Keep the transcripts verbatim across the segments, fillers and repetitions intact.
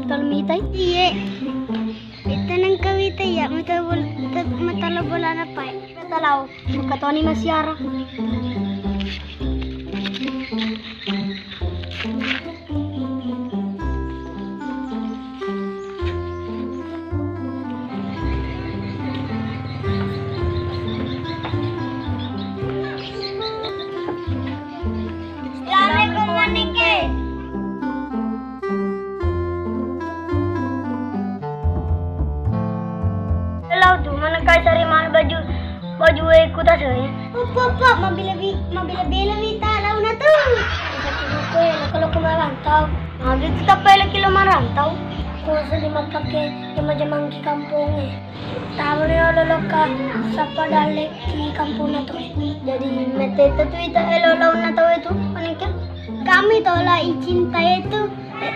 Tolong mitai? Iye. Itu nengka wita ya, mata bol-, te-, mata lo bola napai. Mata lau, suka toni masiara. Assalamualaikum, Wanengke. Lau tu, mana kai sari mana baju, baju e kutas e? Uppa, uppa, mabila bi-, mabila bela wita launa tu. Kue, loko-loko marantau. Magi kita pele kilo marantau. Kau sedih mapake jama-jamang ki kampung e. Tauni olo lokka sappa dalle ki kampungna tauwe. Jadi, meteta tu ita elo launna tauwe tu, Wanengke? Kami tola icinta itu,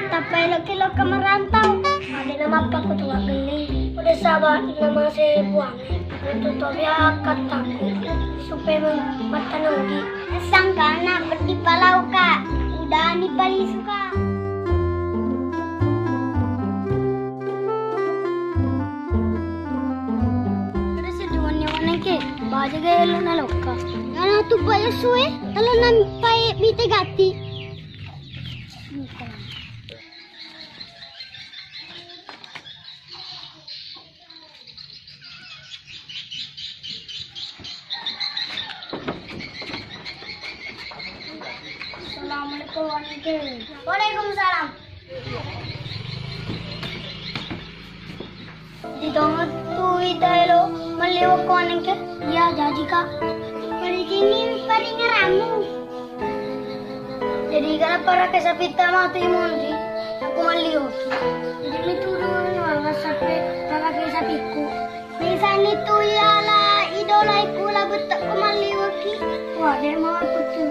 tappa elo ki lokka merantau. Ade na mappaku tu waggelli. Udah sabar nama se buang. Untuk tobi akkattaku supaya mattanenggi. Sangkana peddi palauka, udani palisuka. Terus di wanni-wanni ke, baja ga elo na lokka. Ngana tu pa Yosue, elo nampai bite gati. Assalamualaikum, Wanengke. Waalaikumsalam. Di tonga tu ita elo malliwakko, Wanengke? Iya, jaji, Kak. Parijini paringaramu. Jadi, kenapa rake sapitta matu imonri? Aku malliwakki. Jadi, mitu dulu manga sape rake sapikku. Misani tu yala idolaiku la bettakku malliwakki. Wah, de' mau aku tu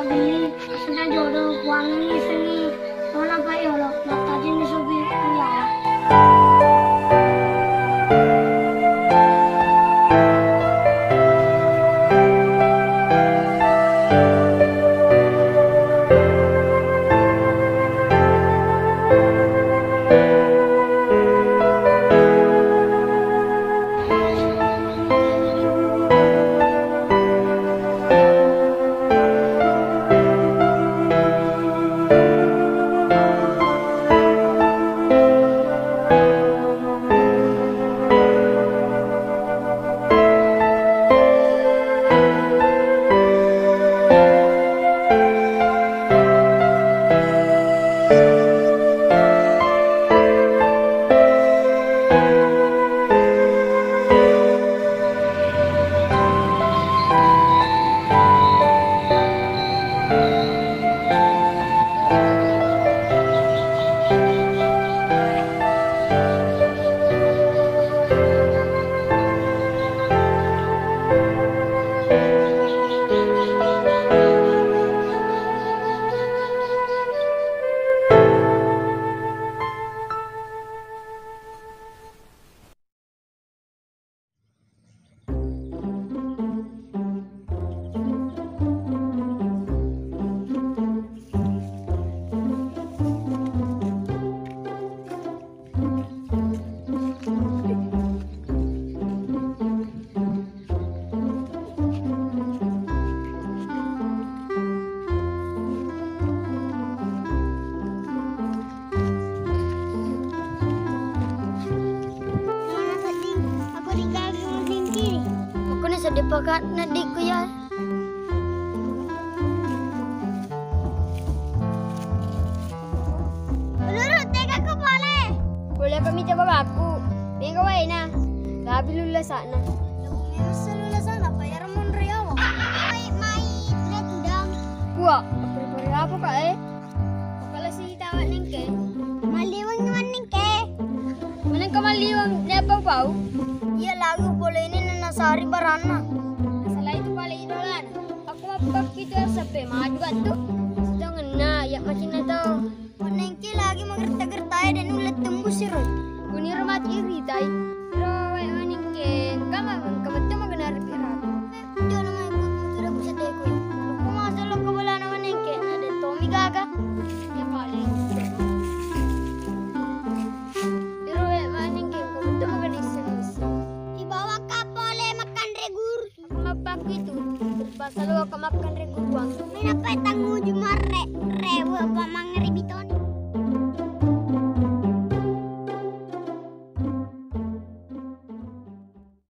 beli. Sudah jodoh, kuangi seni. Mana pa yolo, mattajeng ni sugi. Iya. Mana sedding, aku digaga madding kiri. Aku ni sedih pakat neddikku ya. Uluru, tega ku pole. Boleh kami coba baku. Mega waena. Labi lulla sana. Memang selalu sana, Pak. Ya, Ramon Riawa. Mai, mai, tidak, tidak. Kuak, apa apa kak eh? Pokoknya si tawa nengke. Maliwang manengke. Menengke maliwang ne pau-pau. Iya lagu pole ini nana sari baranna. Masalah itu pale idolana. Aku mappakki tu S P maju tu. Sitongenna ya macinna tau. Menengke lagi mengerta-gerta ya dan ulet tembus siro. Kuniro mati iritai. Ro wae manengke. Kama kama temu genari pirata. Jolo mai ko sudah bisa deko. Ko masa lo ko bolana manengke na de tomi gaga. Ya paling. Itu, terpaksa lo ke makan re guruang. Kenapa tanguju marre rewe pamang ribito